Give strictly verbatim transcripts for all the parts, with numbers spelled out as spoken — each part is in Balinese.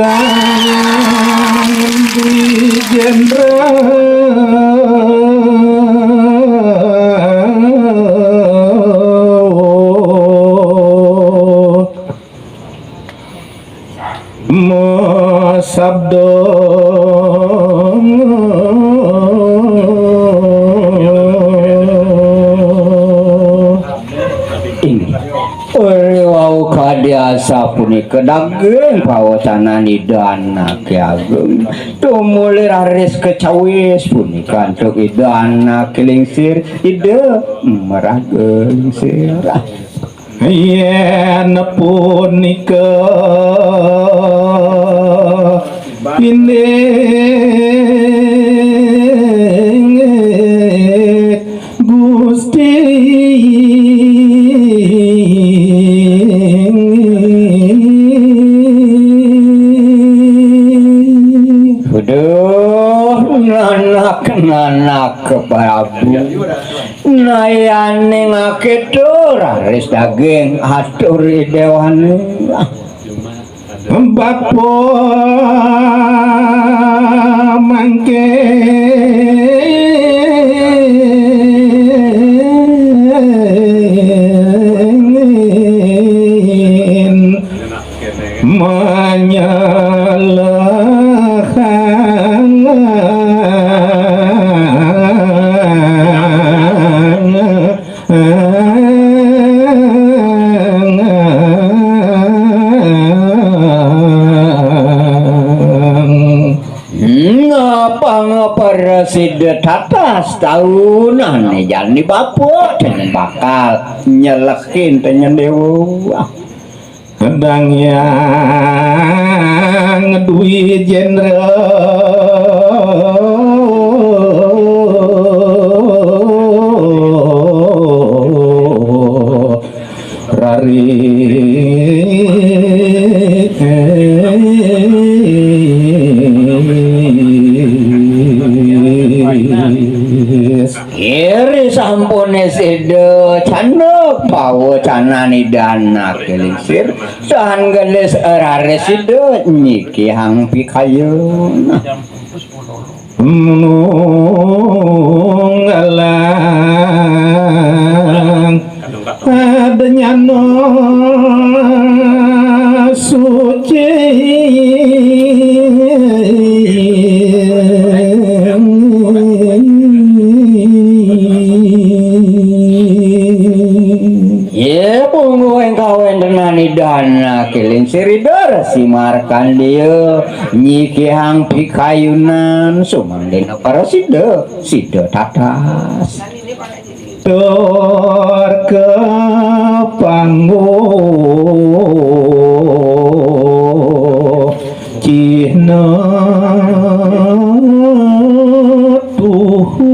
Dwi Jenderal masabda. Inggih. Ri wau kadi asapunika daging pawacanan Ida Anake Agung. Tumuli raris kacawis punika antuk Ida Anake Lingsir, Ida maraga lingsir. Yén punika inggih Gusti. Aduh, nanak-nanak Prabu. Nayaning akéto raris daging atur i déwané. Bapa mangkin manyalahang. Ngapang prasida tatas taunané jani bapa, tengen bakal nyelekin tengen déwa. Gedang Hyang Dwi Jenderal raris. Iri sampuné sida canduk pawacanan Ida Anake Lingsir, sahan gelis raris sida nyikihang pikayun. Nunggalang ada nyana suci. Ye pungguhing kawéntenan Ida Anake Lingsir, Ida Resi Markandeya nyikihang pikayunan sumangdéna prasida, sida tatas. Tur kapangguh cihna tuhu.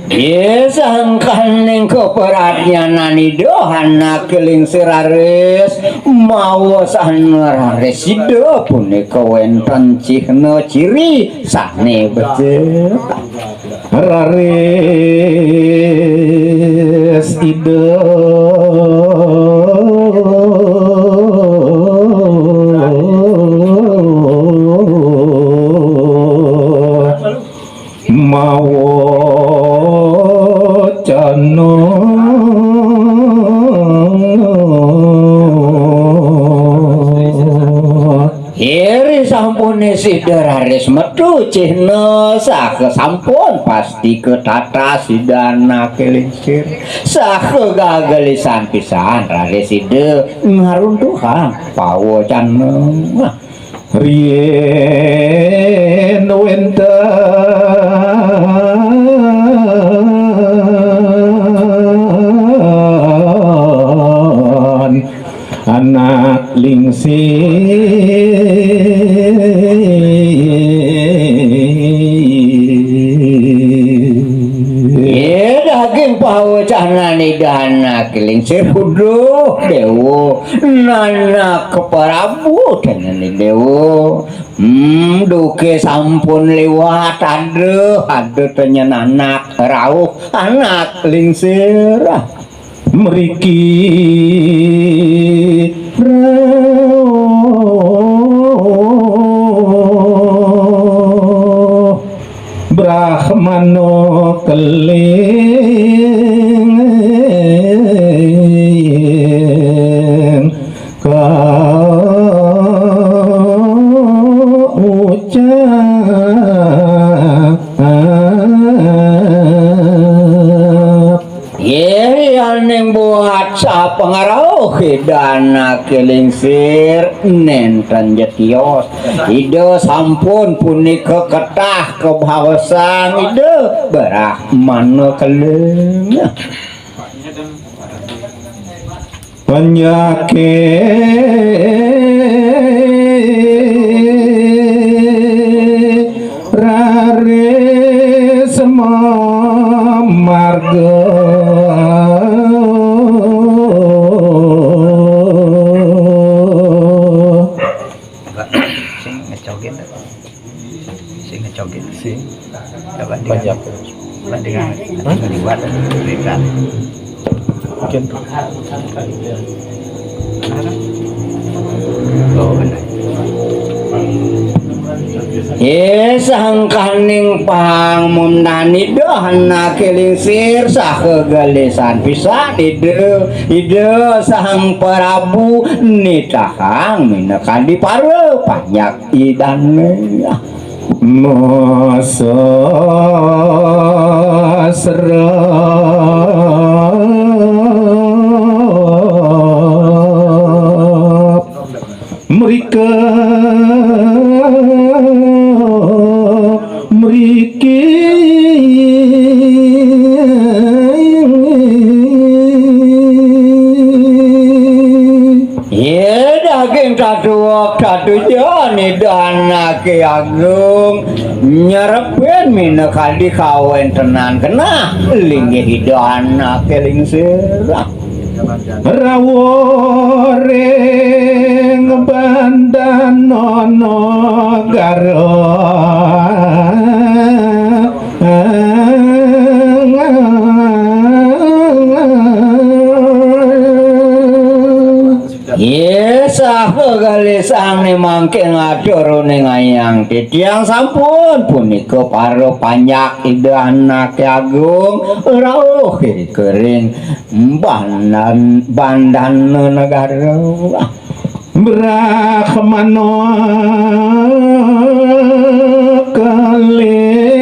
Nggih, sangkaning kapradnyanan Ida Anake Lingsir raris, maosana raris Ida punika wénten cihna ciri sané becik. Raris Ida mawacana. Iri sampuné sida raris metu cihna saha sampun pasti katatas Ida Anake Lingsir. Saha gagelisan pisan raris sida ngaruntuhang pawacana. Riyen wénten anak lingsir. Nggih, daging pawacanan Ida Anake Lingsir, huduh, Déwa, nanak Prabu tengening Déwa. Hmm, duké sampun liwat, aduh, aduh, tenyen anak rauh, anak lingsir. Mriki rauh Brahmana Keling kaucap. Yéning buat sapangrauh Ida Anaké Lingsir nénten ja tios. Ida sampun punika ketah kabaosang Ida Brahmana Keling. Panjaké raris mamarga. Sing ngecogit. Sing ngecogit. Sing. Coba bandingan. Banyak. Bandingan. Hah? Liwat. Liwat. Mungkin. Oh, benar. Yé, sangkaning pang mumnani doh Anaké Lingsir saha gelisan pisan Ida, Ida Sang Prabu nitahang minakadi para panjak Idané. Masa serep mrika mriki. Yé daging tatuwek tatujon Ida Anaké Agung nyerepin minakadi kawéntenan genah linggih Ida Anaké Lingsir. Rawuh ring Bandana Negara. Yé saha gelisané mangkin atur uning ayang titiang sampun punika para panjak Ida Anaké Agung rauh iri kering Bandan-, Bandana Negara. Brahmana Keling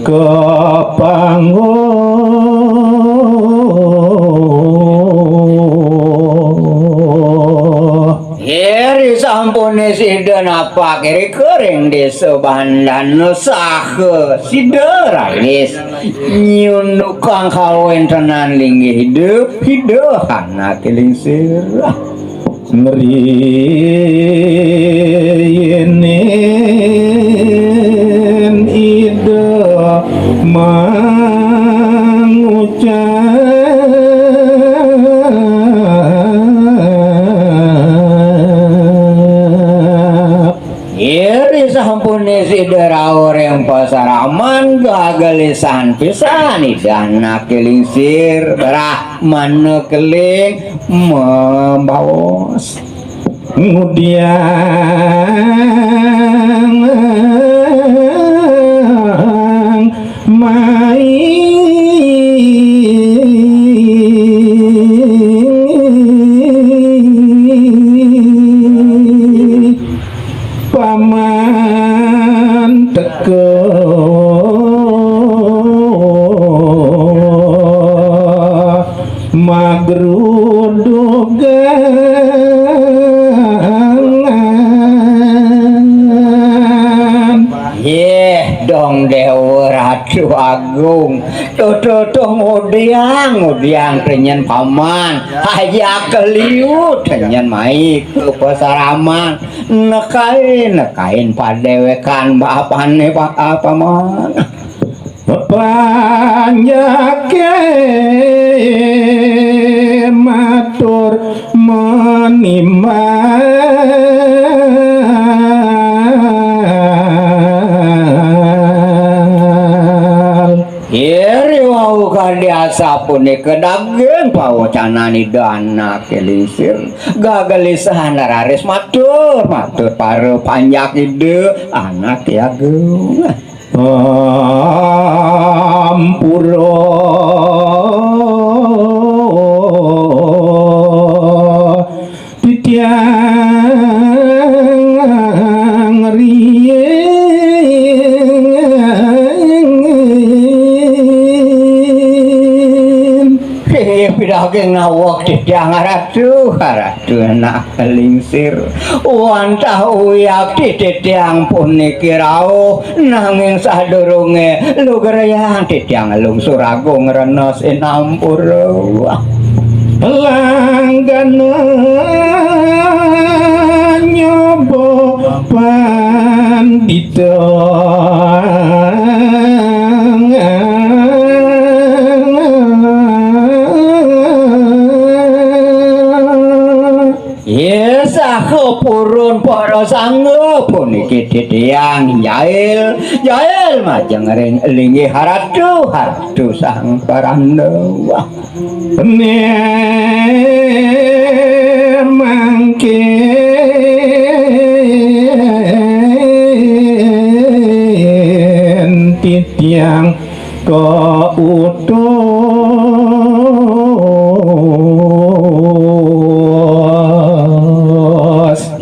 kapangguh. Iri sampuné sida napak iri kering désa Bandana saha sida raris nyundukang kawéntenan linggih Ida, Ida Anaké Lingsir. Ngriinin Ida mangucap. Iri sampuné sida rauh ring pasaraman, gagelisan pisan Ida Anaké Lingsir, Brahmana Keling mabaos. Ngudiang mai paman teka magrudugan. Yéh, dong Déwa Ratu Agung. Tuh, tuh, tuh, ngudiang, ngudiang, tenyen paman. Aja keliu, tenyen mai ka pasaraman. Nekain, nekain padéwékan bapané, pa-, paman. Panjaké matur manimbang. Sapunika daging pawecanan Ida Anaké Lingsir. Gagelisahan raris matur, matur para panjak Ida Anaké Agung. Ampura titiang riin. Inggih pidaging nawek titiang Ratu, Ratu Anak Lingsir. Wantah wiakti titiang puniki rauh, nanging sadurungé lugrayang titiang lungsur agung rena sinampura. Langgana nyoba pandita. Yé saha purun para sangga puniki titiang jail, jail majeng ring linggih Ratu, Ratu Sang Parandawa. Né mangkin titiang kautus.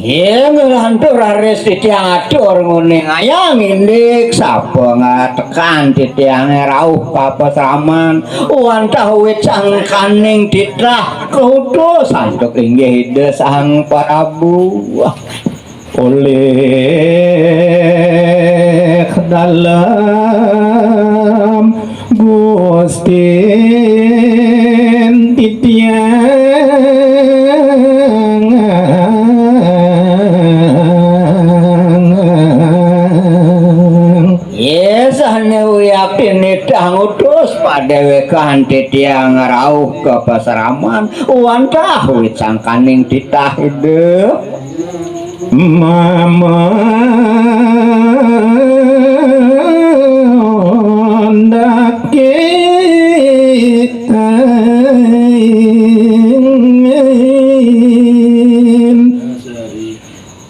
Yé nglantur raris titiang atur nguningayang indik sapa ngatekan titiangé rauh ka pasraman wantah wit sangkaning titah kautus antuk inggih Ida Sang Prabu. Olih dalem Gustin titiang. Yé sané wiakti nitah ngutus padéwékan titiang rauh ka pasraman wantah wit sangkaning titah Ida. Mamandake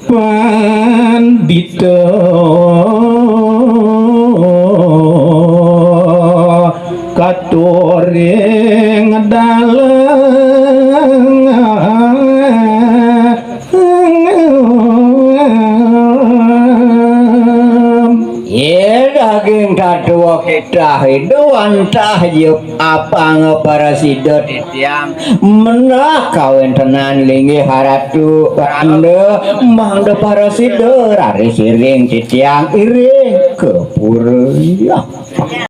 pandita katuring dalem. Yé daging tatua kitah Ida wantah ya apanga parasida titiang menah kawéntenan linggih Ratu Pranda, mangda parasida raris iring titiang iring ka pura.